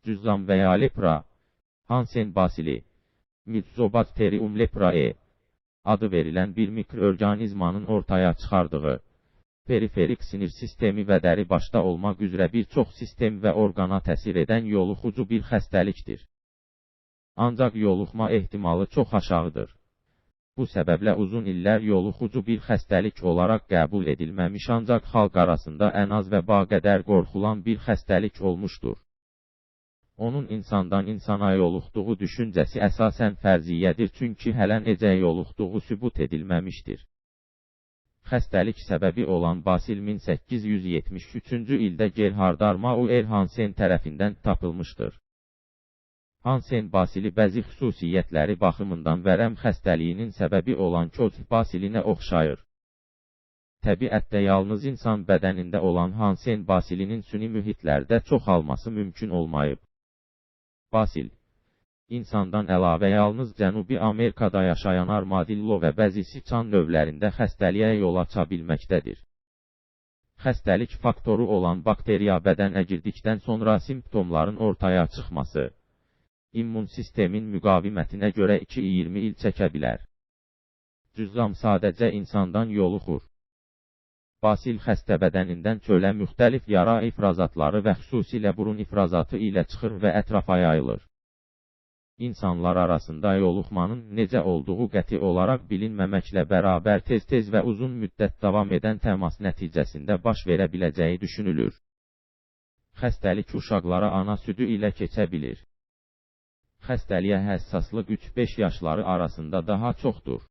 Cüzzam və ya lepra, Hansen basili, Mycobacterium leprae adı verilən bir mikroorqanizmanın ortaya çıxardığı, periferik sinir sistemi və dəri başda olmaq üzrə bir çox sistem və orqana təsir edən yoluxucu bir xəstəlikdir. Ancaq yoluxma ehtimalı çox aşağıdır. Bu səbəblə uzun illər yoluxucu bir xəstəlik olaraq qəbul edilməmiş, ancaq xalq arasında ən az vəba qədər qorxulan bir xəstəlik olmuşdur. Onun insandan insana yoluxduğu düşüncəsi əsasən fərziyyədir, çünki hələ necə yoluxduğu sübut edilməmişdir. Xəstəlik səbəbi olan basil 1873-cü ildə Gerhard Armauer Hansen tərəfindən tapılmışdır. Hansen basili bəzi xüsusiyyətləri baxımından vərəm xəstəliyinin səbəbi olan Koch basilinə oxşayır. Təbiətdə yalnız insan bədənində olan Hansen basilinin süni mühitlərdə çoxalması mümkün olmayıb. Basil, insandan əlavə yalnız Cənubi Amerikada yaşayan armadillo və bəzi siçan növlərində xəstəliyə yol aça bilməkdədir. Xəstəlik faktoru olan bakteriya bədənə girdikdən sonra simptomların ortaya çıxması, immun sistemin müqavimətinə görə 2-20 il çəkə bilər. Cüzzam sadəcə insandan yoluxur. Basil xəstə bədənindən çölə müxtəlif yara ifrazatları və xüsusilə burun ifrazatı ilə çıxır və ətrafa yayılır. İnsanlar arasında yoluxmanın necə olduğu qəti olaraq bilinməməklə bərabər tez-tez və uzun müddət davam edən təmas nəticəsində baş verə biləcəyi düşünülür. Xəstəlik uşaqlara ana südü ilə keçə bilir. Xəstəliyə həssaslıq 3-5 yaşları arasında daha çoxdur.